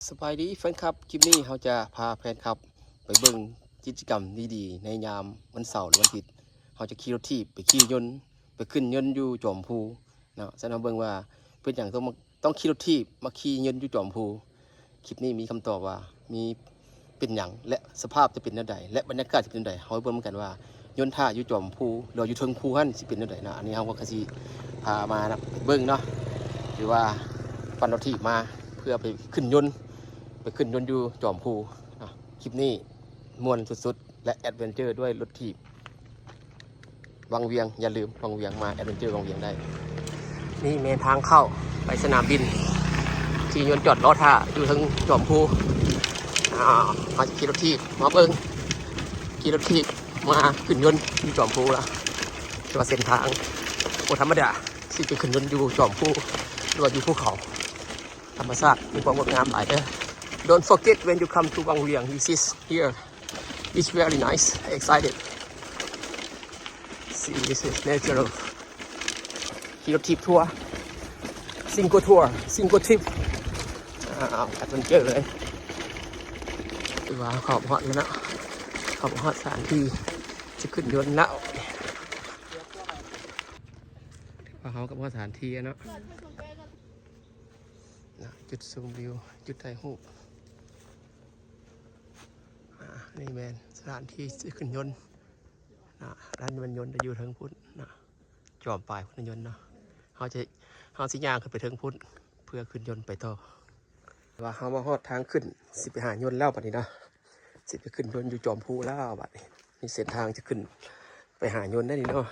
ສະບາຍດີແຟນຄລັບ, ຄລິບນີ້ເຮົາຈະພາແຟນຄລັບໄປເບິ່ງກິດຈະກຳດີໆ ໃນຍາມວັນເສົາ ຫຼື ວັນອາທິດ. ເຮົາຈະຂີ່ລົດຖີບໄປຂີ່ຍົນ, ໄປຂຶ້ນຍົນຢູ່ຈອມພູເນາະ. ສະນັ້ນເຮົາເບິ່ງວ່າເປັນຫຍັງຕ້ອງມາ ຕ້ອງຂີ່ລົດຖີບມາຂີ່ຍົນຢູ່ຈອມພູ. ຄລິບນີ້ມີຄຳຕອບວ່າມີ ເປັນຫຍັງ ແລະ ສະພາບຈະເປັນແນວໃດ ແລະ ບັນຍາກາດຈະເປັນແນວໃດ. ເຮົາໄປເບິ່ງນຳກັນວ່າຍົນຖ້າຢູ່ຈອມພູ ຫຼື ຢູ່ເທິງພູຫັ້ນຊິເປັນແນວໃດເນາະ. ອັນນີ້ເຮົາກໍຄືຊິພາມາເບິ່ງເນາະ ຫຼືວ່າປັ່ນລົດຖີບມາເພື່ອໄປຂຶ້ນຍົນ, ໄປຂຶ້ນຍົນຢູ່ຈອມພູເນາະ. ຄລິບນີ້ມ່ວນສຸດໆ ແລະ ແອັດເວັນເຈີດ້ວຍລົດຖີບ ວັງວຽງ. ຢ່າລືມວັງວຽງ, ມາແອັດເວັນເຈີວັງວຽງໄດ້. ນີ້ແມ່ນທາງເຂົ້າໄປສະໜາມບິນ ທີ່ຍົນຈອດລໍຖ້າຢູ່ເທິງຈອມພູ. ອ່າ ເຮົາຈະຂີ່ລົດຖີບມາເບິ່ງ, ຂີ່ລົດຖີບມາຂຶ້ນຍົນຢູ່ຈອmພູລະ. ແຕ່ວ່າເສັ້ນທາງບໍ່ທຳມະດາ ຊິໄປຂຶ້ນຍົນຢູ່ຈອມພູ ຫຼືວ່າຢູ່ພູເຂົາ. ທຳມະຊາດມີຄວາມງົດງາມຫຼາຍເດີ. Don't forget when you come to Wang Vieng, this is here. It's very nice. Excited. See, this is natural. ຂີ່ລົດຖີບທົວ single tour, single trip. ອ່າ ແອັດເວັນເຈີເລີຍ. ຖືວ່າເຂົ້າມາຮອດແລ້ວເນາະ, ເຂົ້າມາຮອດສະຖານທີ່ຈະຂຶ້ນຍົນແລ້ວ. ວ່າເຮົາກໍມາຮອດສະຖານທີ່ແລ້ວເນາະ. ນະ ຈຸດຊົມວິວ, ຈຸດຖ່າຍຮູບ. ອ່າ ນີ້ແມ່ນສະຖານທີ່ຊິຂຶ້ນຍົນນະ. ຮ້ານຍົນຈະຢູ່ເທິງພຸ້ນນະ, ຈອມປາຍພຸ້ນຍົນເນາະ. ເຮົາຈະ ເຮົາຊິຍ່າງຂຶ້ນໄປເທິງພຸ້ນ ເພື່ອຂຶ້ນຍົນໄປຕໍ່. ວ່າເຮົາມາຮອດທາງຂຶ້ນ ຊິໄປຫາຍົນແລ້ວບັດນີ້ນະ, ຊິໄປຂຶ້ນຍົນຢູ່ຈອມພູແລ້ວບັດນີ້. ນີ້ເສັ້ນທາງຈະຂຶ້ນໄປຫາຍົນໄດ໋ນີ້ເນາະ.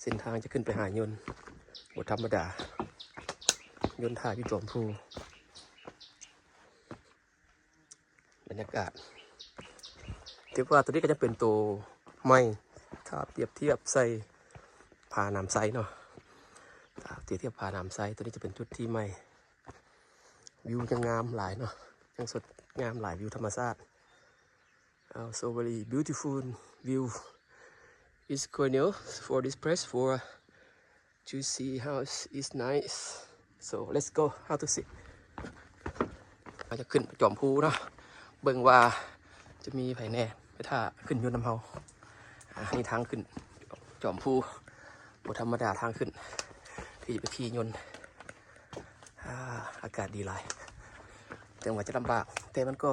ເສັ້ນທາງຈະຂຶ້ນໄປຫາຍົນບໍ່ທຳມະດາ, ຍົນຖ້າຢູ່ຈອມພູ. ບັນຍາກາດ ຖືວ່າໂຕນີ້ກໍຈະເປັນໂຕໃໝ່ ຖ້າປຽບທຽບໃສ່ຜາໜາມໄຊເນາະ, ຖ້າປຽບທຽບຜາໜາມໄຊ ໂຕນີ້ຈະເປັນຈຸດທີ່ໃໝ່. ວິວຍັງງາມຫຼາຍເນາະ, ຍັງສົດງາມຫຼາຍ, ວິວທຳມະຊາດ. Also very beautiful view. It's quite new for this place for to see how it's nice. So let's go, how to see. ເຮົາຈະຂຶ້ນໄປຈອມພູເນາະ, ເບິ່ງວ່າຈະມີໃຜແດ່ໄປຖ້າຂຶ້ນຍົນນຳເຮົາ. ອ່າ ນີ້ທາງຂຶ້ນຈອມພູ ບໍ່ທຳມະດາ, ທາງຂຶ້ນທີ່ຈະໄປຂີ່ຍົນ. ອ່າ ອາກາດດີຫຼາຍ, ເຖິງວ່າຈະລຳບາກ ແຕ່ມັນກໍ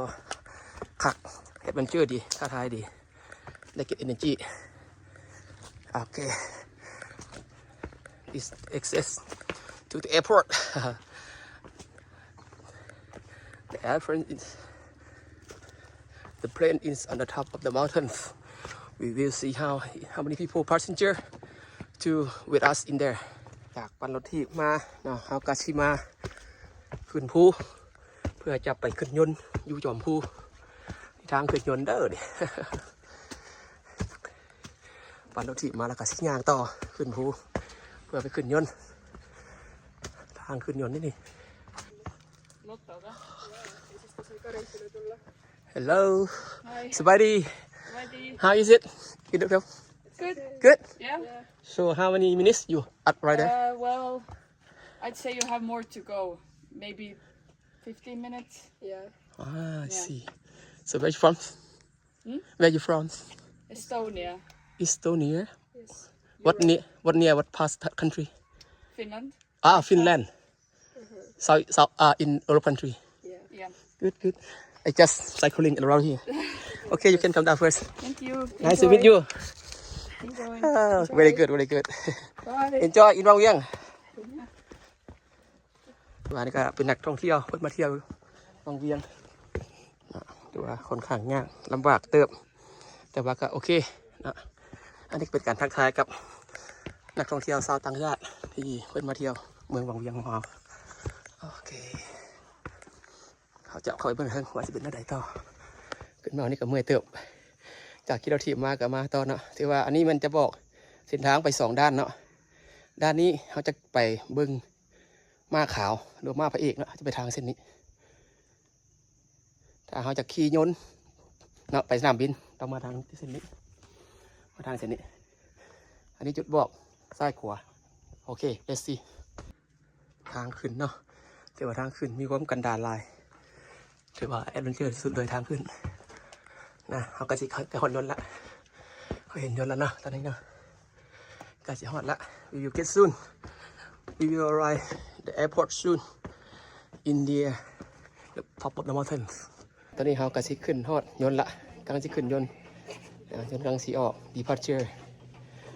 ຄັກ, ແອັດເວັນເຈີດີ, ທ້າທາຍດີ, ໄດ້ເກັບເອເນີຈີ. ໂອເຄ This access to the airport. The airplane is The plane is on the top of the mountains. We will see how, how many people passenger to with us in there. ຈາກປັ່ນລົດຖີບມາເນາະ, ເຮົາກໍຊິມາຂຶ້ນພູ ເພື່ອຈະໄປຂຶ້ນຍົນຢູ່ຈອມພູ. ທາງຂຶ້ນຍົນເດີນີ້. ປັ່ນລົດຖີບມາແລ້ວກໍຊິຍ່າງຕໍ່ຂຶ້ນພູ ເພື່ອໄປຂຶ້ນຍົນ. ທາງຂຶ້ນຍົນນີ້ນີ້. Hello. Hi. ສະບາຍດີ. ສະບາຍດີ. How is it? Good. Good? Yeah. So how many minutes you at right there? Uh, well, I'd say you have more to go. Maybe fifteen minutes. Yeah. Ah, I see. So where you from? Hmm? Where you from? Estonia. Estonia? Yes. What near, what near, what part country? Finland. Ah, Finland. South, south, uh, in Europe country. Yeah. Yeah. Good, good. I just cycling around here. Okay, you can come down first. Thank you. Nice to meet you. Enjoy. Ah, very good, very good. Bye. Enjoy in Wang Vieng. ວ່ານີ້ກໍເປັນນັກທ່ອງທ່ຽວ ເພິ່ນມາທ່ຽວວັງວຽງ. ຖືວ່າຂ້ອນຂ້າງຍາກລຳບາກເຕີບ ແຕ່ວ່າກໍໂອເຄເນາະ. ອັນນີ້ກໍເປັນການທັກທາຍກັບນັກທ່ອງທ່ຽວຊາວຕ່າງຊາດ ທີ່ເພິ່ນມາທ່ຽວເມືອງວັງວຽງຂອງເຮົາ. ໂອເຄ ເຮົາຈະເຂົ້າໄປເບິ່ງເທິງວ່າຊິເປັນແນວໃດຕໍ່. ຂຶ້ນມານີ້ກໍເມື່ອຍເຕີບ ຈາກຂີ່ລົດຖີບມາກໍມາຕໍ່ເນາະ. ຖືວ່າອັນນີ້ມັນຈະບອກເສັ້ນທາງໄປສອງດ້ານເນາະ. ດ້ານນີ້ເຮົາຈະໄປເບິ່ງ ມ້າຂາວ ຫຼືມ້າພະເອກເນາະ, ຈະໄປທາງເສັ້ນນີ້. ຖ້າເຮົາຈະຂີ່ຍົນເນາະ ໄປສະໜາມບິນ ຕ້ອງມາທາງເສັ້ນນີ້ ມາທາງເສັ້ນນີ້. ອັນນີ້ຈຸດບອກຊ້າຍຂວາ. ໂອເຄ let's see. ທາງຂຶ້ນເນາະ, ແຕ່ວ່າທາງຂຶ້ນມີຄວາມກັນດານຫຼາຍ. ຖືວ່າແອັດເວັນເຈີທີ່ສຸດເລີຍທາງຂຶ້ນນະ. ເຮົາກໍຊິໃກ້ຮອດຍົນລະ ເຮົາເຫັນຍົນລະເນາະ ຕອນນີ້ເນາະ ໃກ້ຊິຮອດລະ. We will get soon. We will arrive the airport soon in the top of the mountains. ຕອນນີ້ເຮົາກໍຊິຂຶ້ນຮອດຍົນລະ ກຳລັງຊິຂຶ້ນຍົນ ອ່າ ຍົນກຳລັງຊິອອກ departure.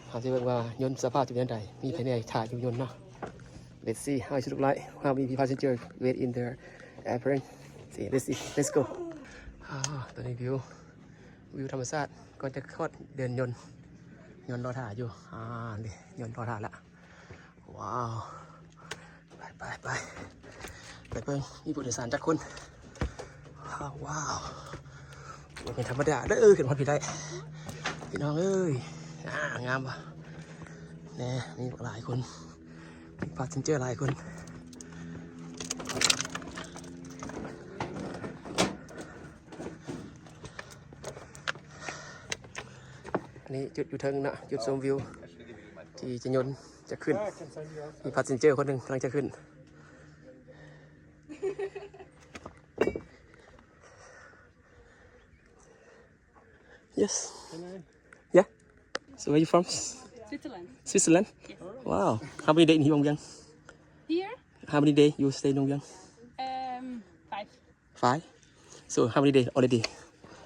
ເຮົາຊິເບິ່ງວ່າຍົນສະພາບຈະເປັນຈັ່ງໃດ ມີພາຍໃນຖ້າຢູ່ຍົນເນາະ. Let's see how it look like, how many passengers wait in the airplane. See, let's see, let's go. ອ່າ ຕອນນີ້ວິວ ວິວທຳມະຊາດ ກ່ອນຈະຮອດເດີ່ນຍົນ ຍົນລໍຖ້າຢູ່. ອ່າ ນີ້ຍົນລໍຖ້າລະ. ວ້າວ ໄປ ໄປ ໄປ ໄປເບິ່ງ ມີຜູ້ໂດຍສານຈັກຄົນ. ວ້າວ ບໍ່ແມ່ນທຳມະດາເດີ ຂຶ້ນຮອດພີ້ໄດ້ ພີ່ນ້ອງເອີຍ. ອ່າ ງາມບໍ່ ແນ່ ມີບັກຫຼາຍຄົນ ມີພາສເຊັນເຈີຫຼາຍຄົນ. ອັນນີ້ຈຸດຢູ່ເທິງເນາະ ຈຸດຊົມວິວທີ່ຈະຍົນ ຈະຂຶ້ນ ມີພາສເຊັນເຈີຄົນໜຶ່ງກຳລັງຈະຂຶ້ນ. Yes. Hello. Yeah. So where you from? Switzerland. Switzerland? Yes. Wow. How many days in Hluang Vieng? Here? How many days you stay in Hluang Vieng? Um, five. Five? So how many days already?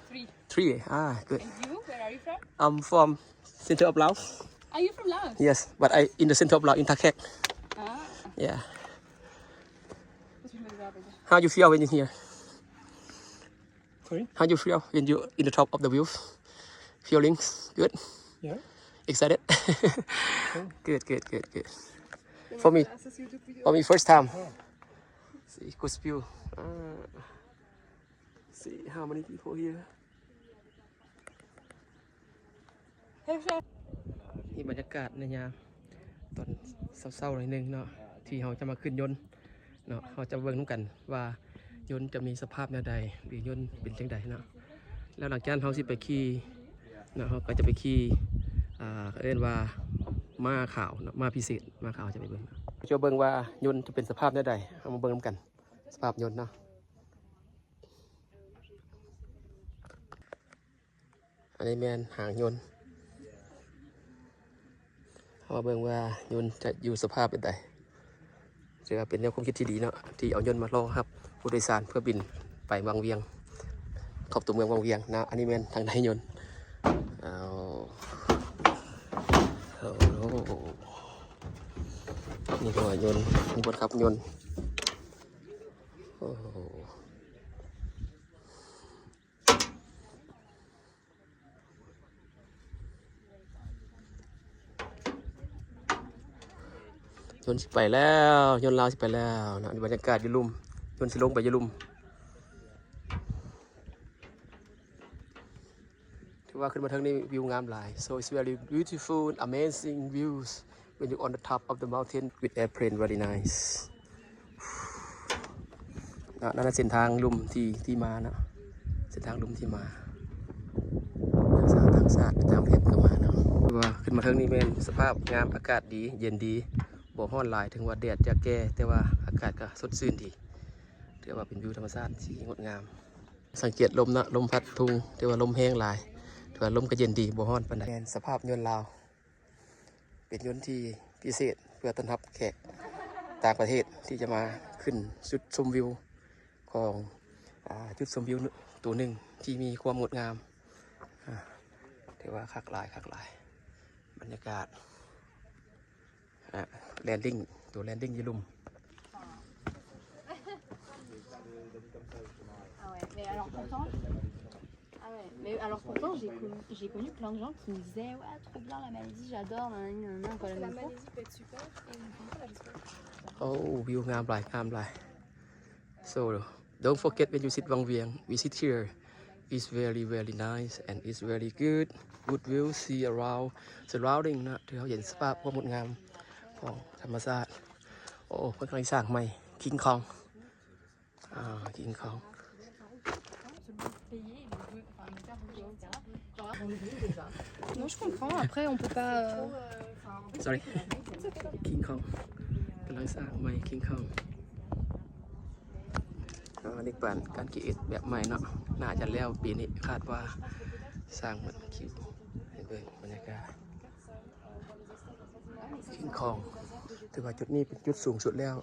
Three. Three? Ah, good. And you? Where are you from? I'm from center of Laos. Are you from Laos? Yes, but I in the center of Laos, in Tha Khaek. Ah. Yeah. How you feel when you here? Sorry? How you feel when you in the top of the views? Feelings? Good? Yeah. Excited? Sure. Good, good, good, good. For me, for me, first time. Oh. See, good view. Ah. See how many people here. ນີ້ບັນຍາກາດໃນຍາມຕອນເຊົ້າໆໜ້ອຍໜຶ່ງເນາະ ທີ່ເຮົາຈະມາຂຶ້ນຍົນເນາະ. ເຮົາຈະເບິ່ງນຳກັນວ່າຍົນຈະມີສະພາບແນວໃດ ຫຼືຍົນເປັນຈັ່ງໃດເນາະ. ແລ້ວຫຼັງຈາກນັ້ນເຮົາຊິໄປຂີ່ເນາະ ເຮົາກໍຈະໄປຂີ່ ອ່າ ເອີ້ນວ່າມ້າຂາວເນາະ ມ້າພິເສດ ມ້າຂາວ. ຈະໄປເບິ່ງ ຈະເບິ່ງວ່າຍົນຈະເປັນສະພາບແນວໃດ ເຮົາມາເບິ່ງນຳກັນ ສະພາບຍົນເນາະ. ອັນນີ້ແມ່ນຫາງຍົນ ເຮົາມາເບິ່ງວ່າຍົນຈະຢູ່ສະພາບແບບໃດ. ຖືວ່າເປັນແນວຄວາມຄິດທີ່ດີເນາະ ທີ່ເອົາຍົນມາລໍຮັບຜູ້ໂດຍສານເພື່ອບິນໄປວັງວຽງ ເຂົ້າຕົວເມືອງວັງວຽງນະ. ອັນນີ້ແມ່ນທາງໃນຍົນ. ເອົາ ໂອ້ໂຫ ນີ້ຫົວຍົນ ນີ້ຄົນຂັບຍົນ. ໂອ້ໂຫ ຍົນຊິໄປແລ້ວ ຍົນລາວຊິໄປແລ້ວນະ. ບັນຍາກາດຢູ່ລຸ່ມ ຍົນຊິລົງໄປຢູ່ລຸ່ມ. ຖືວ່າຂຶ້ນມາເທິງນີ້ວິວງາມຫຼາຍ. So it's very beautiful, amazing views when you on the top of the mountain with airplane, very nice. ນະ ນັ້ນເສັ້ນທາງລຸ່ມທີ່ ທີ່ມາເນາະ ເສັ້ນທາງລຸ່ມທີ່ມາ ຕ່າງຊາດ ຕ່າງຊາດ ຕ່າງປະເທດກໍມາເນາະ. ຖືວ່າຂຶ້ນມາເທິງນີ້ແມ່ນສະພາບງາມ ອາກາດດີ ເຢັນດີ ບໍ່ຮ້ອນຫຼາຍ ເຖິງວ່າແດດຈະແກ່ ແຕ່ວ່າອາກາດກໍສົດຊື່ນດີ. ຖືວ່າເປັນວິວທຳມະຊາດທີ່ງົດງາມ. ສັງເກດລົມເນາະ ລົມພັດທຸ່ງ ແຕ່ວ່າລົມແຮງຫຼາຍ ແຕ່ວ່າລົມກໍເຢັນດີ ບໍ່ຮ້ອນປານໃດ. ແມ່ນສະພາບຍົນລາວ ເປັນຍົນທີ່ພິເສດເພື່ອຕ້ອນຮັບແຂກຕ່າງປະເທດທີ່ຈະມາຂຶ້ນຈຸດຊົມວິວຂອງ ອ່າ ຈຸດຊົມວິວໂຕໜຶ່ງທີ່ມີຄວາມງົດງາມ. ອ່າ ຖືວ່າຄັກຫຼາຍ ຄັກຫຼາຍ ບັນຍາກາດ. ອ່າ ແລນດິ້ງ ໂຕແລນດິ້ງຢູ່ລຸ່ມ. Ah ouais, mais alors pourtant, ah ouais, mais alors pourtant, j'ai connu, j'ai connu plein de gens qui me disaient : « Ouais, trop bien la Malaisie, j'adore, nanani, nanana », encore la même fois. La Malaisie peut être super, et vraiment, la Malaisie peut être super. ໂອ້ ວິວງາມຫຼາຍ ງາມຫຼາຍ. So don't forget when you sit Wang Vieng, visit here. It's very, very nice and it's very good. Good view, see around, surrounding ນະ ທີ່ເຮົາເຫັນສະພາບຄວາມງົດງາມຂອງທຳມະຊາດ. ໂອ້ ເພິ່ນກຳລັງສ້າງໃໝ່ King Kong. ອ່າ King Kong. Non, je comprends. Après, on peut pas, euh, Sorry. King Kong ກຳລັງສ້າງໃໝ່ King Kong. ອ່າ ອັນນີ້ເປັນການ create ແບບໃໝ່ເນາະ ໜ້າຈະແລ້ວປີນີ້ ຄາດວ່າ ຊ່າງເບິ່ງຄິວ ໃຫ້ເບິ່ງບັນຍາກາດ King Kong ຖືວ່າຈຸດນີ້ເປັນຈຸດສູງສຸດແລ້ວ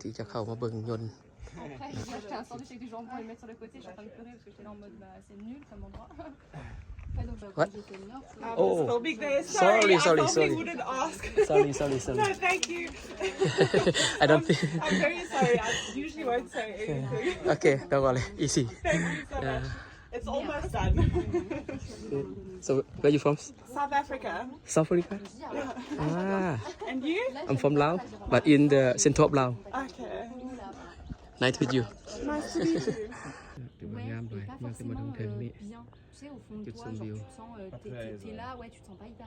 ທີ່ຈະເຂົ້າມາເບິ່ງຍົນ. J'ai acheté un sandwich avec des jambons pour les mettre sur le côté, je suis en train de pleurer parce que j'étais là en mode, bah, c'est nul comme endroit. Ouais, donc, euh, quand j'étais mineure, c'est Oh, sorry, sorry, sorry. Sorry, sorry, sorry. No, thank you. I don't I'm, think I'm very sorry. I usually won't say anything. Okay, don't worry. Easy. Thank you so much. It's almost done. So, where you from? South Africa. South Africa? Yeah. Ah. And you? I'm from Laos, but in the center of Laos. Okay. Nice to meet you. Nice to meet you. ຖືວ່າງາມຫຼາຍ ເມື່ອຂຶ້ນມາເທິງນີ້ ຈຸດຊົມວິວ.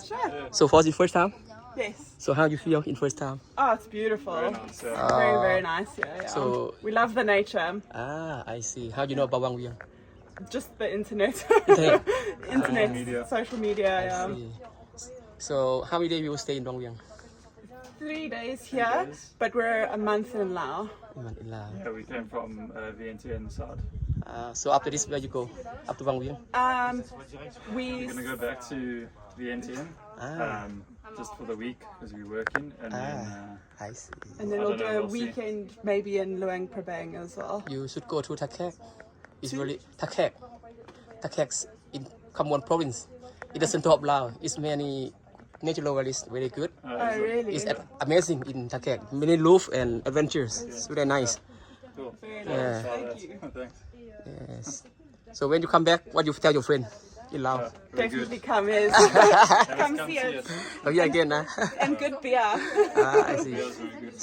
Sure. So far, it's your first time? Yes. So how you feel in first time? Oh, it's beautiful. Very nice, yeah. Very, very nice, yeah, yeah. So we love the nature. Ah, I see. How you know about Wang Vieng? Just the internet. Internet, social media, yeah. I see. So how many days you will stay in Wang Vieng? Three days here, but we're a month in Laos. A month in Laos. Yeah, we came from, uh, Vientiane, Sot. Uh, so after this, where you go? After Wang Vieng? Um, we We're gonna go back to Vientiane, um, just for the week 'cause we're working, and then, uh, I see. And then we'll do a weekend maybe in Luang Prabang as well. You should go to Thakek. It's really Thakek. Thakek in Khamluang province. It's the center of Laos. It's many natural is very good. Oh, really? It's a- amazing in Thakek. Many roof and adventures. It's very nice. Cool. Very nice. Yeah. Thank you. Thanks. Yes. So when you come back, what you tell your friend in Laos? Definitely come here. Come see us. Come here again, huh? And good beer. Ah, I see.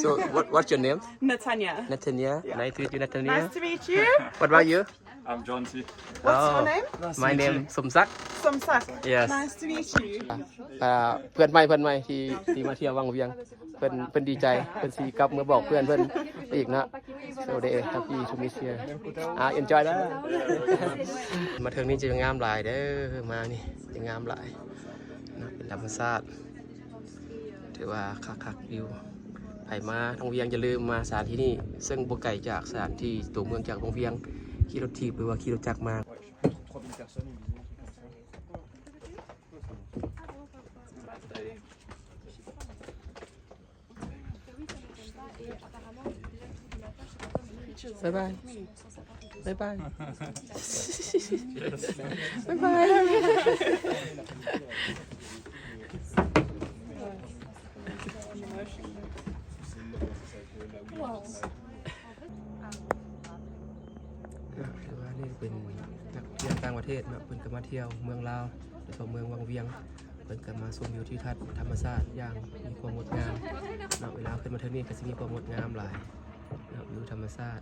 So what, what's your name? Natanya. Natanya. Yeah. Nice to meet you, Natanya. Nice to meet you. What about you? I'm John T. What's your name? My name Somsak. Somsak. Yes. Nice to meet you. ອ່າ ເພື່ອນໃໝ່ ເພື່ອນໃໝ່ທີ່ ທີ່ມາທ່ຽວວັງວຽງ ເພິ່ນ ເພິ່ນດີໃຈ ເພິ່ນຊິກັບເມືອບອກເພື່ອນເພິ່ນອີກເນາະ. So they happy to meet here. ອ່າ enjoy ເດີ. ມາເທິງນີ້ຈະງາມຫຼາຍເດີ ມານີ້ຈະງາມຫຼາຍເນາະ ເປັນທຳມະຊາດ. ຖືວ່າຄັກໆ ວິວ. ໃຜມາວັງວຽງຢ່າລືມມາສະຖານທີ່ນີ້ ເຊິ່ງບໍ່ໄກຈາກສະຖານທີ່ຕົວເມືອງຈາກວັງວຽງ ຂີ່ລົດຖີບ ຫຼືວ່າຂີ່ລົດຈັກມາ. Bye bye. Bye bye. Bye bye. ຖືວ່ານີ້ເປັນນັກທ່ຽວຕ່າງປະເທດເນາະ ເພິ່ນກໍມາທ່ຽວເມືອງລາວ ໂດຍສະເພາະເມືອງວັງວຽງ. ເພິ່ນກໍມາຊົມວິວທິວທັດທຳມະຊາດຢ່າງມີຄວາມງົດງາມເນາະ. ເວລາເພິ່ນມາເທິງນີ້ກໍຊິມີຄວາມງົດງາມຫຼາຍເນາະ ວິວທຳມະຊາດ.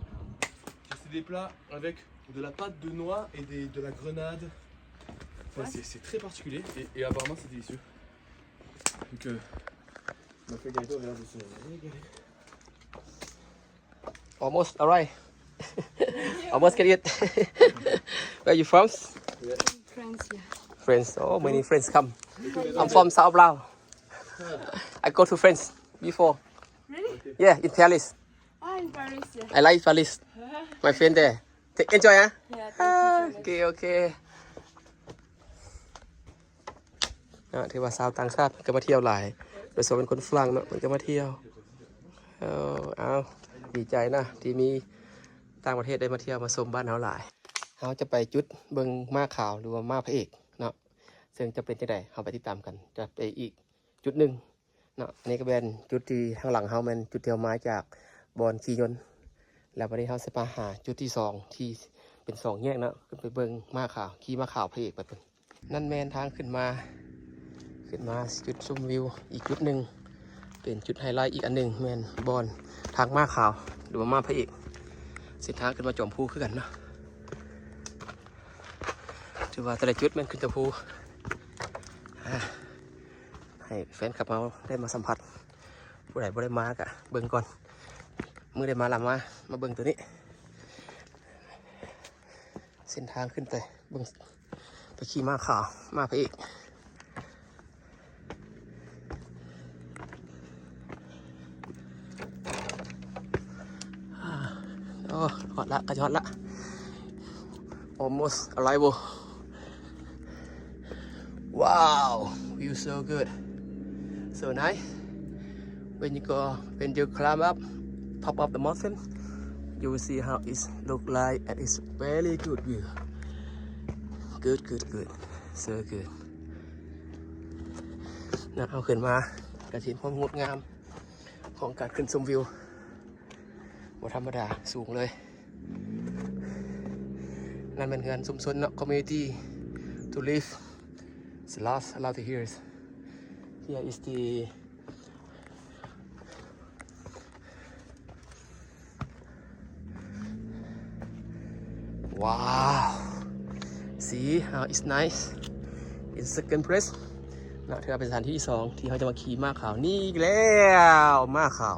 J'ai fait des plats avec de la pâte de noix et des, de la grenade. Enfin, c'est, c'est très particulier et, et apparemment c'est délicieux. Donc, euh, ma feuille gâteau avait l'air de se régaler. Almost arrived. Almost get it. Where you from? France, yeah. France. Oh, many friends come. I'm from South Laos. I go to France before. Really? Yeah, in Paris. Ah, in Paris, yeah. I like Paris. My friend there. Take, enjoy, huh? Yeah, thank you so much. Okay, okay. ເນາະ ຖືວ່າຊາວຕ່າງຊາດເພິ່ນກໍມາທ່ຽວຫຼາຍ ໂດຍສະເພາະເປັນຄົນຝຣັ່ງເນາະ ເພິ່ນກໍມາທ່ຽວ. ເອົາ ເອົາ ດີໃຈນະ ທີ່ມີຕ່າງປະເທດໄດ້ມາທ່ຽວມາຊົມບ້ານເຮົາຫຼາຍ. ເຮົາຈະໄປຈຸດເບິ່ງມ້າຂາວ ຫຼືວ່າມ້າພະເອກເນາະ ເຊິ່ງຈະເປັນຈັ່ງໃດ ເຮົາໄປຕິດຕາມກັນ ຈະໄປອີກຈຸດໜຶ່ງເນາະ. ອັນນີ້ກໍແມ່ນຈຸດທີ່ທາງຫຼັງເຮົາ ແມ່ນຈຸດທີ່ເຮົາມາຈາກບ່ອນຂີ່ຍົນ ແລ້ວບັດນີ້ເຮົາຊິໄປຫາຈຸດທີສອງ ທີ່ເປັນສອງແຍກເນາະ ຂຶ້ນໄປເບິ່ງມ້າຂາວ ຂີ່ມ້າຂາວພະເອກໄປພຸ້ນ. ນັ້ນແມ່ນທາງຂຶ້ນມາ ຂຶ້ນມາຈຸດຊົມວິວອີກຈຸດໜຶ່ງ ເປັນຈຸດໄຮໄລອີກອັນໜຶ່ງ ແມ່ນບ່ອນທາງມ້າຂາວ ຫຼືວ່າມ້າພະເອກ. ເສັ້ນທາງຂຶ້ນມາຈອມພູຄືກັນເນາະ ຖືວ່າແຕ່ລະຈຸດແມ່ນຂຶ້ນແຕ່ພູ. ອ່າ ໃຫ້ແຟນຄລັບເຮົາໄດ້ມາສຳຜັດ ຜູ້ໃດບໍ່ໄດ້ມາກະເບິ່ງກ່ອນ ມື້ໃດມາລະມາ ມາເບິ່ງໂຕນີ້. ເສັ້ນທາງຂຶ້ນໄປເບິ່ງ ໄປຂີ່ມ້າຂາວ ມ້າພະເອກ. ໂອ້ ຮອດ ລະ ໃກ້ຈະຮອດລະ almost arrival. Wow, view so good, so nice. When you go, when you climb up top of the mountain, you will see how it look like, and it's very good view. Good, good, good, so good. ນະ ເຮົາຂຶ້ນມາກະຊິເຫັນຄວາມງົດງາມຂອງການຂຶ້ນຊົມວິວ ບໍ່ທຳມະດາ ສູງເລີຍ. ນັ້ນແມ່ນເຮືອນຊຸມຊົນເນາະ community to live. It's lots, a lot of hills. Here is the Wow, see how it's nice in second place ເນາະ. ຖືວ່າເປັນສະຖານທີ່ສອງທີ່ເຮົາຈະມາຂີ່ມ້າຂາວນີ້ອີກແລ້ວ. ມ້າຂາວ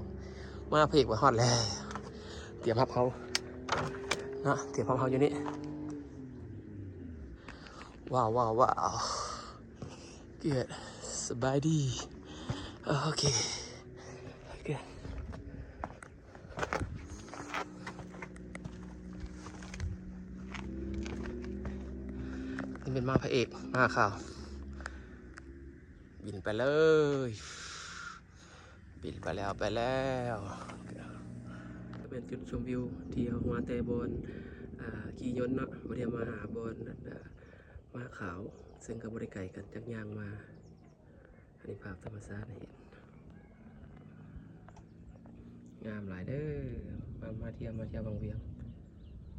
ມ້າພະເອກມາຮອດແລ້ວ ຕຽມຮັບເຮົາເນາະ ຕຽມຮັບເຮົາຢູ່ນີ້. ວ້າວ ວ້າວ ວ້າວ Good. ສະບາຍດີ. ໂອເຄ ໂອເຄ. ນີ້ເປັນມ້າພະເອກ ມ້າຂາວ ບິນໄປເລີຍ ບິນໄປແລ້ວ ໄປແລ້ວ. ເປັນຈຸດຊົມວິວທີ່ເຮົາມາແຕ່ບ່ອນ ອ່າ ຂີ່ຍົນເນາະ ບໍ່ໄດ້ມາຫາບ່ອນ ອ່າ ມ້າຂາວ ເຊິ່ງກໍບໍ່ໄດ້ໄກກັນ ຈັກຍ່າງມາ. ອັນນີ້ພາບທຳມະຊາດໃຫ້ເຫັນ ງາມຫຼາຍເດີ້. ມາ ມາທ່ຽວ ມາທ່ຽວວັງວຽງ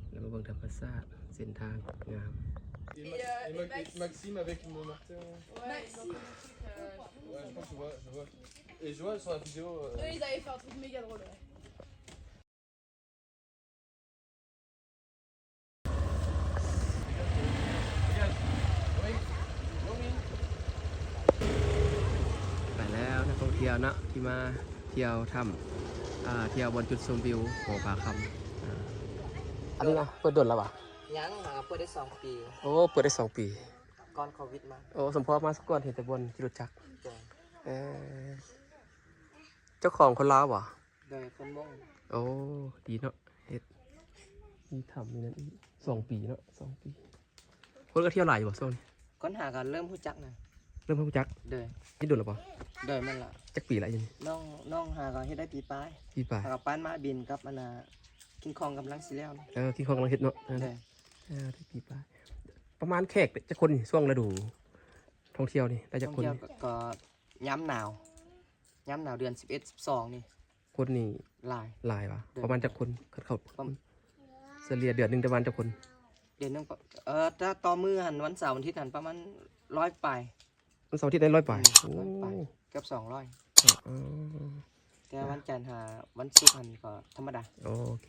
ແລ້ວມາເບິ່ງທຳມະຊາດ ເສັ້ນທາງງາມ. Et Max-, et Max-, et Maxime avec mon marteau. Ouais, ils ont fait des trucs, euh, ouais, je crois que je vois, je vois. Et je vois sur la vidéo, euh, eux, ils avaient fait un truc méga drôle, ouais. ໄປແລ້ວ ນັກທ່ອງທ່ຽວເນາະ ທີ່ມາທ່ຽວຖ້ຳ ອ່າ ທ່ຽວບ່ອນຈຸດຊົມວິວຫໍຜາຄຳ. ອ່າ ອັນນີ້ນະ ເປີດດົນແລ້ວຫວາ? ຍັງ ເຮົາກໍເປີດໄດ້ສອງປີ. ໂອ້ ເປີດໄດ້ສອງປີ ກ່ອນໂຄວິດມາ. ໂອ້ ສົມພໍມາສະກ່ອນ ເຫັນແຕ່ບ່ອນຂີ່ລົດຈັກ. ໂດຍ. ເອີ ເຈົ້າຂອງຄົນລາວຫວາ? ໂດຍ ຄົນມົ້ງ. ໂອ້ ດີເນາະ ເຮັດມີຖ້ຳມີນັ້ນອີກ. ສອງປີເນາະ ສອງປີ. ຄົນກໍທ່ຽວຫຼາຍຢູ່ບໍ່ຊ່ວງນີ້? ຄົນຫາກໍເລີ່ມຮູ້ຈັກນະ. ເລີ່ມຮູ້ຈັກ? ໂດຍ. ເຮັດດົນແລ້ວບໍ່? ໂດຍ ແມ່ນລະ. ຈັກປີລະຢູ່ນີ້? ນ້ອງ ນ້ອງຫາກໍເຮັດໄດ້ປີປາຍ. ປີປາຍ. ຫາກໍປານມາບິນກັບອັນນ່າ ຄິງຄອງກຳລັງຊິແລ້ວ. ເອີ ຄິງຄອງກຳລັງເຮັດເນາະ. ໂດຍ. ເອີ ໄດ້ປີປາຍ. ປະມານແຂກຈັກຄົນຊ່ວງລະດູທ່ອງທ່ຽວນີ້ ໄດ້ຈັກຄົນ? ທ່ອງທ່ຽວກໍ ກໍຍາມໜາວ ຍາມໜາວເດືອນສິບເອັດ ສິບສອງນີ້ ຄົນນີ້ຫຼາຍ ຫຼາຍຫວາ? ໂດຍ. ປະມານຈັກຄົນ? ຄັນເຂົາ ປະມານ ສະເລ່ຍເດືອນໜຶ່ງປະມານຈັກຄົນ? ເດືອນໜຶ່ງປະ ເອີ ຖ້າຕໍ່ມື້ຫັ້ນ ວັນເສົາວັນອາທິດຫັ້ນ ປະມານຮ້ອຍປາຍ. ວັນເສົາອາທິດໄດ້ຮ້ອຍປາຍ. ອືມ ໂອ້ ຮ້ອຍປາຍ ເກືອບສອງຮ້ອຍ. ອໍ ແຕ່ວັນຈັນຫາວັນສຸກຫັ້ນກໍທຳມະດາ. ໂອເຄ.